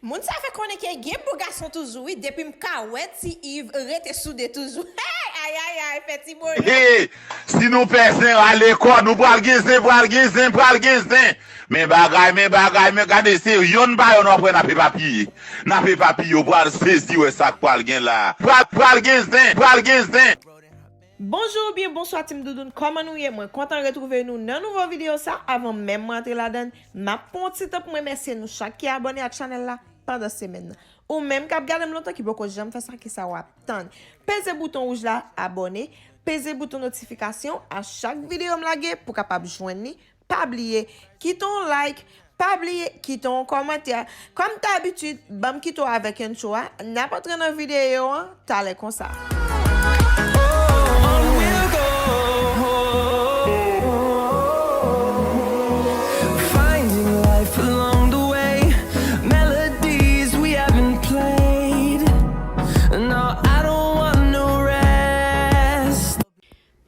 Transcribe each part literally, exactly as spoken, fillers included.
Moun sa fè konnen ke gen bo gason toujou wi, depi m ka wè Ti Iv rete soude toujou. Hey, ayayay, fè ti bonè. Hey, si nou pè zen, rale kò nou, pral gen zen, pral gen zen, pral gen zen. Men bagay, men bagay, men gade se yonn pa yonn w ap wè n ap epapiye. N ap epapiye, w pral sezi wè sa k pral gen la. Pral, pral gen zen, pral gen zen. Bonjou oubyen bonswa Team Doudoune, kòman nou ye? Mwen kontan retwouve nou nan nouvo videyo sa. Avan menm mwen antre ladann, m ap pran yon ti tan pou m remèsye nou chak ki abòne ak chanèl la pandan semèn nan. Ou menm k ap gade m lontan ki poko janm fè sa, kisa w ap tann? Peze bouton wouj la, abòne, peze bouton notifikasyon a chak videyo m lage pou w kapab jwenn li. Pa bliye kite yon like, pa bliye kite yon kòmantè. Kòm dabitid, ban m kite w avèk entwo a, n ap antre nan videyo an talè konsa. Finding life along the way, melodies we haven't played. No, I don't want no rest.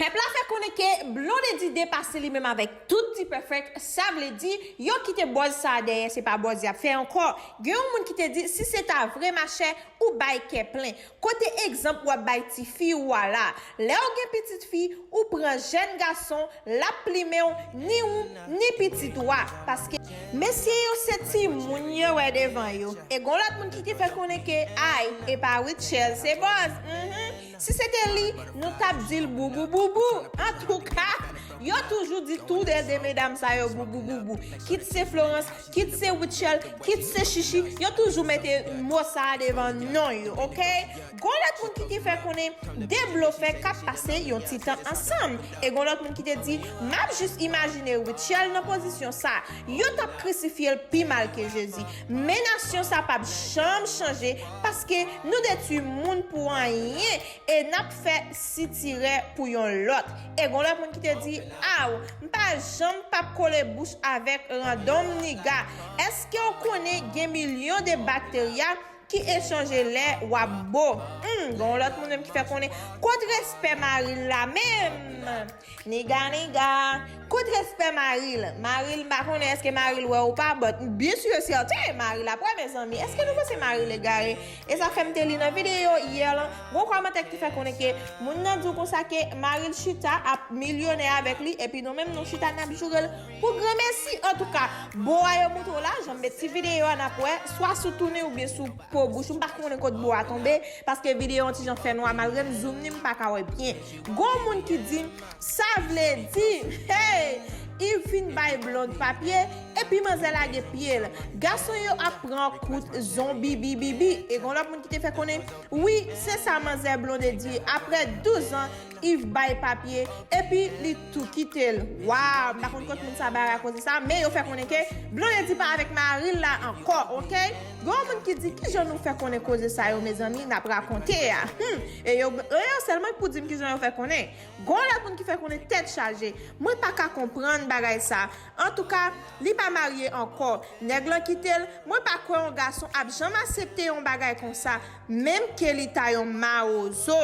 Pèp la fè konnen ke Blondedy depase li menm avèk tout D-Perfect, sa vle di yo kite buzz sa a dèyè, se pa buzz y ap fè ankò. Gen yon moun ki te di si se ta vre machè, ou bay kè plen. Kote egzanp w ap bay tifi ou a la? Lè w gen pitit fi, ou pran jèn gason, l ap plimen w, ni ou, ni pitit ou a. Paske mesye yo se timoun yo wè devan yo. E gon lòt moun ki te fè konnen ke ay, e pa Rutshelle se buzz. Mhm. Si se te li, nou t ap di l boubou boubou. Antouka, yo toujou di tou de de medam sa yo boubou boubou. Kit se Florence, kit se Rutshelle, kit se Chichi, yo toujou mete mo sa a devan non yo, oke? Gon lòt moun ki te fè konnen de blofè k ap pase yon ti tan ansanm. E gon lòt moun ki te di, m ap jis imajine Rutshelle nan pozisyon sa. Yo t ap krisifye l pi mal ke Jezi. Men nasyon sa p ap janm chanje paske nou detwi moun pou anyen e n ap fè sitirè pou yon lòt. E gon lòt moun ki te di, aw, m pa janm p ap kole bouch avèk randòm niga. Èske w konnen gen milyon de bakterya ki echanje lè w ap bo? Hmm, gon lòt moun menm ki fè konnen, kot respè mari l la menm? Niga, niga. Kot respè mari l? Mari l, m pa konnen èske mari l wè ou pa, but byen si e sèten, mari l ap wè, mezanmi. Èske nou panse mari l egare? E sa fè m te li nan videyo yè lan, gon kòmantè ki te fè konnen ke moun nan di w konsa ke mari l chita ap milyonè avèk li, epi nou menm nou chita n ap joure l pou granmesi. Antouka, bo a yo montre w la, jan m met ti videyo a n ap wè, swa sou tounen oubyen sou po bouch ou, m pa konnen kot bo a tonbe, paske videyo an ti jan fè nwa, malgre m zoom ni, m pa ka wè byen. Gon moun ki di m, sa vle di, hey, Iv fin bay Blonde papye, epi manzè lage pye l. Gason yo ap pran kout zonbi bibibi. E gon lòt moun ki te fè konnen, wi, se sa manzè Blondedy, aprè douz an, Iv bay papye, epi li tou kite l. Waw, m pa konn kot moun sa bay akoze sa, men yo fè konnen ke Blondedy pa avèk mari l la ankò, oke? Gen yon moun ki di, kijan nou fè konnen koze sa yo, mezanmi, n ap rakonte a? Hmm, e yo, e yo sèlman pou di m kijan yo fè konnen. Gon lòt moun ki fè konnen tèt chaje. Mwen pa ka konprann bagay sa. Antouka, li pa marye ankò. Nèg lan kite l. Mwen pa kwè yon gason ap janm aksepte yon bagay konsa, menm ke li ta yon mawozo.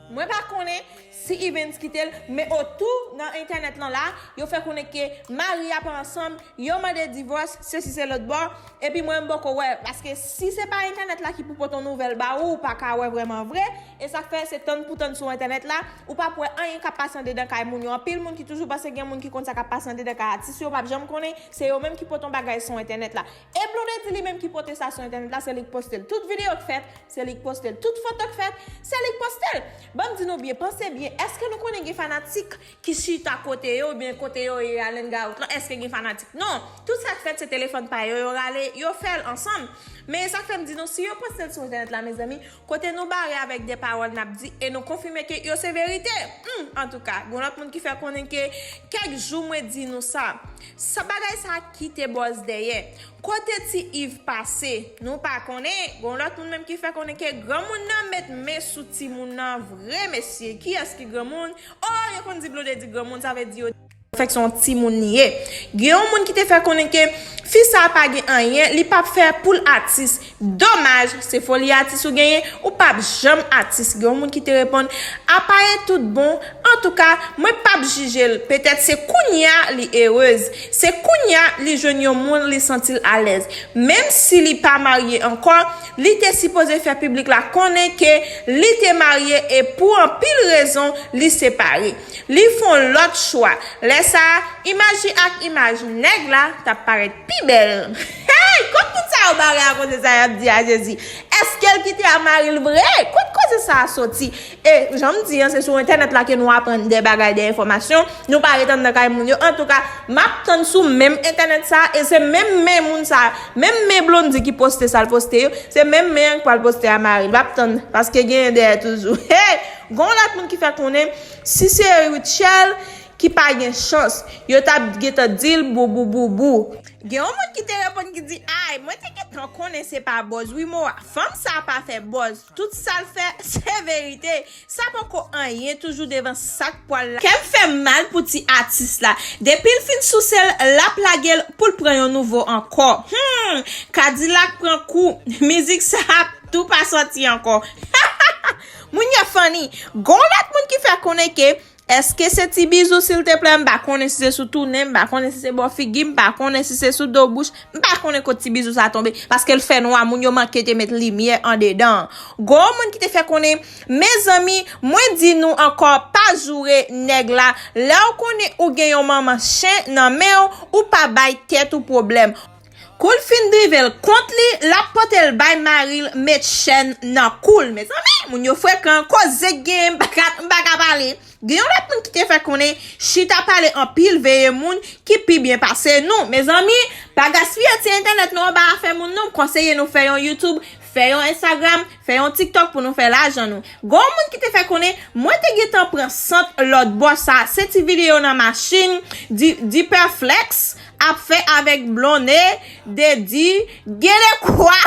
Mwen pa konnen si Evens kite l, men otou nan entènèt lan la, yo fè konnen ke mari a pa ansanm, yo mande divòs, sesi se lòt bò, epi mwen m poko wè, paske si se pa entènèt la ki pou pote yon nouvèl ba ou, ou pa ka wè vrèman vre, e sa k fè se tann pou tann sou entènèt la, ou p ap wè anyen k ap pase andedan kay moun yo. Anpil moun ki toujou panse gen moun ki konn sa k ap pase andedan kay atis yo, w p ap janm konnen, se yo menm ki pote yon bagay sou entènèt la. E Blondedy li menm ki pote sa sou entènèt la, se li k poste l. Tout videyo k fèt, se li k poste l. Tout foto k fèt, se li k poste l. Ban m di nou byen, panse byen, èske nou konnen gen fanatik ki chita kote yo, oubyen kote yo ye a lengawout lan, èske gen fanatik? Non. Tout sa k fèt, se telefòn pa yo, yo rale, yo fè l ansanm. Men sa k fè m di nou, si yo poste l sou entènèt la, mezanmi, kote nou bare avèk de pawòl n ap di, e nou konfime ke yo se verite. Hmm, antouka, gon lòt moun ki fè konnen ke kèk jou mwen di nou sa. Sa bagay sa kite buzz dèyè. Kote Ti Iv pase? Nou pa konnen. Gon lòt moun menm ki fè konnen ke granmoun nan met men sou timoun nan vre, mesye. Kiyès ki granmoun? Oh, yo konn di Blondedy granmoun, sa vle di yo fèk se yon timoun li ye. Gen yon moun ki te fè konnen ke fi sa pa gen anyen, li p ap fè pou l atis. Domaj, se foli atis ou genyen, ou p ap janm atis. Gen yon moun ki te reponn, apa e tout bon, Antouka, mwen p ap jije l. Petèt se kounye a li erez. Se kounye a li jwenn yon moun li santi l alèz. Menm si li pa marye ankò, li te sipoze fè piblik la konnen ke li te marye e pou anpil rezon, li separe. Li fè yon lòt chwa. Lè sa a, imaj li ak imaj nèg la t ap parèt pi bèl. Hey! Kot moun sa yo bare a koze sa y ap di a Jezi? Èske l kite a mari l vre? Kot koze sa a soti? E jan m di an, se sou entènèt la ke nou aprann de bagay, de enfòmasyon. Nou pa ret anndan kay moun yo. Antouka, m ap tann sou menm entènèt sa a, e se menm men moun sa a, menm men Blondy ki poste sa l poste yo, se menm men an k pral poste a mari l. M ap tann, paske genyen dèyè toujou. Hey! Gon lòt moun ki fè konnen, si se Rutshelle ki pa gen chans, yo t ap gentan di l boubou boubou. Gen yon moun ki te reponn ki di, ay, mwen te gentan konnen se pa buzz wi mo a. Fanm sa pa fè buzz. Tout sa l fè, se verite. Sa poko anyen toujou devan sa k pwal la. Kè m fè m mal pou ti atis la. Depi l fin souse l, l ap lage l pou l pran yon nouvo ankò. Hmm, Kadilak pran kou. Mizik sa ap tou pa sòti ankò. Moun yo funny. Gon lòt moun ki fè konnen ke èske se ti bizou si l te plè, m pa konnen si se sou tounen, m pa konnen si se bò figi, m pa konnen si se sou do bouch, m pa konnen kot ti bizou sa tonbe, paske l fè nwa, moun yo manke te met limyè andedan. Gon moun ki te fè konnen, mezanmi, mwen di nou ankò, pa joure nèg la, lè w konnen ou gen yon manman chen nan men w, ou pa bay tèt ou pwoblèm. Kou l fin drive l kont li, l ap pote l bay mari l, met chèn nan kou l. Mezanmi, moun yo frekan, koze k genyen, m pa ka, m pa ka pale. Gen yon lòt moun ki te fè konnen, chita pale anpil, veye moun ki pi byen pase nou. Mezanmi, pa gaspiye ti entènèt nou anba afè moun non, m konseye nou fè yon YouTube, fè yon Instagram, fè yon TikTok pou nou fè lajan nou. Gon moun ki te fè konnen, mwen te gentan pran sant lòt bò sa, se ti videyo nan machin, Di, Diperflex ap fè avèk Blonde, Dedi, gen de kwa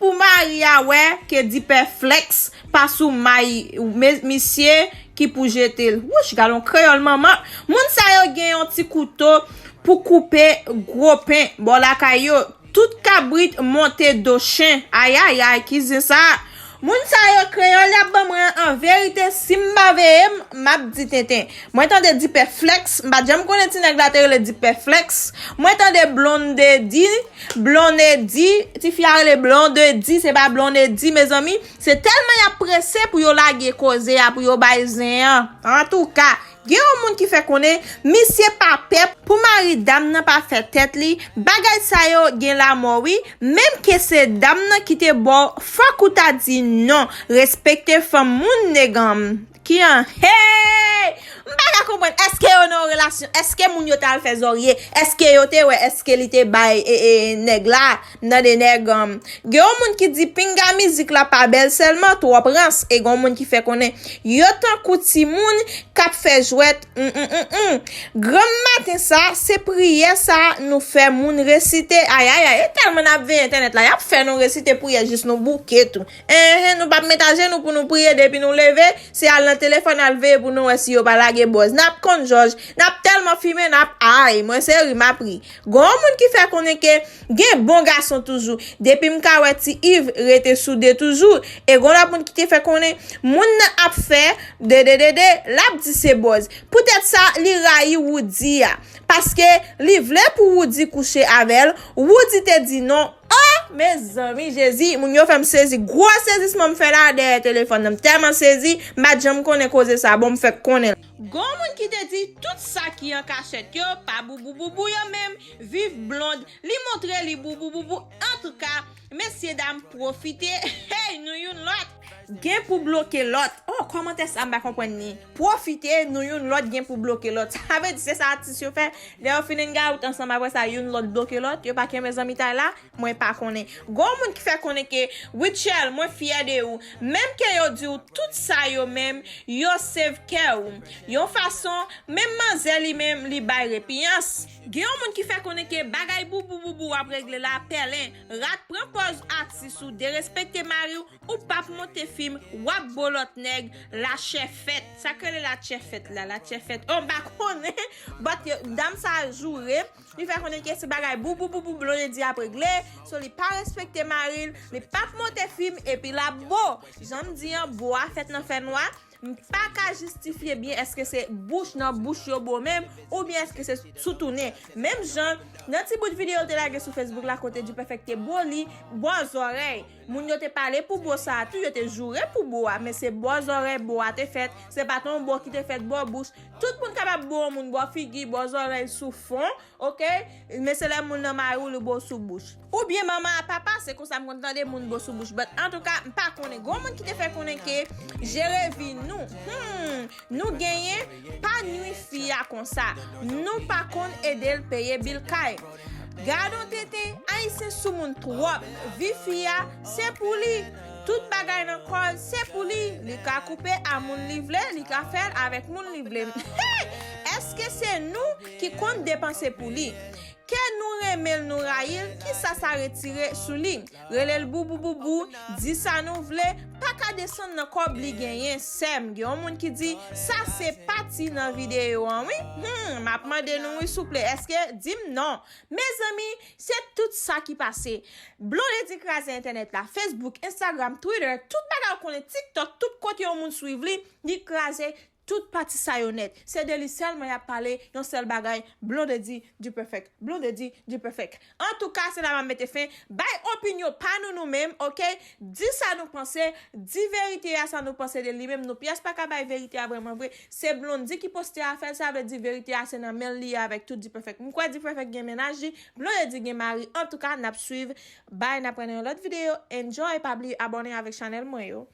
pou mari a wè ke Diperflex pa sou may, me-, misye ki pou jete l. Wouch, gad yon kreyòl manman. Moun sa yo gen yon ti kouto pou koupe gwo pen bò lakay yo. Tout kabrit monte do chen. Ayayay, ki zen sa? Moun sa yo kreyòl y ap ban mwen an, an verite, si m pa veye m, m ap di tenten. Mwen tande Diperflex, m pa t janm konnen ti nèg la te rele Diperflex. Mwen tande Blondedy, Blondedy, tifi a rele Blondedy, se pa Blondedy, mezanmi. Se tèlman y ap prese pou yo lage koze a, pou yo bay zen an. Antouka, gen yon moun ki fè konnen, misye pa pè pou mari dam nan pa fè tèt li. Bagay sa yo gen lamò wi. Menm ke se dam nan ki te ba w, fòk ou ta di non. Respekte fanm moun, neganm. Ki an? Hey! M pa ka konprann. Èske yo nan yon relasyon? Èske moun yo t al fè zòrye? Èske yo te wè? Èske li te bay, e, e, nèg la? Nan de nèg, um, gen yon moun ki di pinga mizik la pa bèl sèlman, twòp rans. E gen yon moun ki fè konnen yo tankou timoun k ap fè jwèt. Mm, mm, mm, mm. Granm maten sa, se priyè sa nou fè moun resite. Ayayay, e tèlman n ap veye entènèt la, y ap fè nou resite priyè jis nou bouke tou. Enhen, nou p ap met ajenou pou nou priye depi nou leve, se al nan telefòn al veye pou nou wè si yo pa lage bòz. N ap konn jòj, n ap tèlman fimen, n ap, ay, mwen se ri m ap ri. Gon moun ki fè konnen ke gen bon gason toujou. Depi m ka wè ti Iv rete soude toujou. E gon lòt moun ki te fè konnen moun nan ap fè de de de de, l ap di se bòz. Poutèt sa, li rayi Woody a. Paske li vle pou Woody kouche avè l. Woody te di non. Oh, mezanmi, Jezi, moun yo fè m sezi. Gwo sezisman m fè la dèyè telefòn nan. M tèlman sezi, m pa t janm konnen koze sa. Bon, m fèk konnen l. Gon moun ki te di tout sa ki an kachèt yo, pa boubou boubou yo menm, viv Blonde, li montre li boubou boubou. Antouka, mesye dam, pwofite, hey, nou youn lòt. Gen pou bloke lòt. Oh, kòmantè sa m pa konprann li. Pwofite, nou youn lòt gen pou bloke lòt. Sa vle di se sa atis yo fè. Lè yo fin hangout ansanm, apre sa, youn lòt bloke lòt. Yo pa kenbe zanmitay la. Mwen pa konnen. Gon moun ki fè konnen ke, Rutshelle, mwen fyè de ou. Menm ke yo di w tout sa yo menm, yo save kè w. Yon fason, menm manzè li menm, li bay repiyans. Gen yon moun ki fè konnen ke bagay boubou boubou w ap regle la, pèlen, rat pran pòz atis ou, derespekte mari w, ou p ap monte fim, w ap bo lòt nèg, lachè fèt. Sa k rele lachè fèt la, lachè fèt. Oh, m pa konnen, but yo, dam sa joure. Li fè konnen ke se bagay boubou boubou Blondedy ap regle, so li pa respekte mari l, li p ap monte fim epi l ap bo. Jan m di an, bo a fèt nan fènwa, M pa ka jistifye byen èske se bouch nan bouch yo bo menm, oubyen èske se sou tounen. Menm jan, nan ti bout videyo l te lage sou Facebook la kote Dupèfèk te bo li, bò zòrèy. Moun yo te pale pou bo sa a tou, yo te joure pou bo a, men se bò zòrèy bo a te fèt, se pa t yon bo ki te fèt bò bouch. Tout moun kapab bo yon moun bò figi, bò zòrèy, sou fwon, oke? Men se lè moun nan mari w li bo sou bouch. Oubyen manman a papa, se konsa m konn tande moun bo sou bouch. But antouka, m pa konnen. Gen yon moun ki te fè konnen ke jere vi nou. Hmm, nou genyen pa nwi fi a konsa. Nou pa konn ede l peye bil kay. Gadon tenten, Ayisyen soumoun twòp. Vi fi a, se pou li. Tout bagay nan kò l, se pou li. Li ka koupe a moun li vle, li ka fè l avèk moun li vle. Èske se nou ki konn depanse pou li? Ke nou renmen l, nou rayi l, kisa sa retire sou li? Rele l boubou boubou, di sa nou vle, pa ka desann nan kòb li genyen, sè m. Gen yon moun ki di, sa se pati nan videyo an, wi. Hmm, m ap mande nou, wi, souple, èske, di m non. Mezanmi, se tout sa ki pase. Blondedy kraze entènèt la, Facebook, Instagram, Twitter, tout bagay ou konnen, TikTok, tout kote yon moun swiv li, li kraze tout pati sa yo nèt. Se de li sèlman y ap pale, yon sèl bagay, Blondedy Dupèfèk. Blondedy Dupèfèk. Antouka, se la m ap mete fen. Bay opinyon pa nou nou menm, oke? Di sa nou panse, di verite a sa nou panse de li menm. Nou pyès pa ka bay verite a vrèman vre. Se Blondedy ki poste afè l, sa vle di verite a se nan men l li ye avèk tout Dupèfèk. M kwè Dupèfèk gen mennaj li, Blondedy gen mari. Antouka, n ap swiv. Bay, n ap wè nan yon lòt videyo. Enjoy, pa bliye abòne avèk chanèl mwen yo.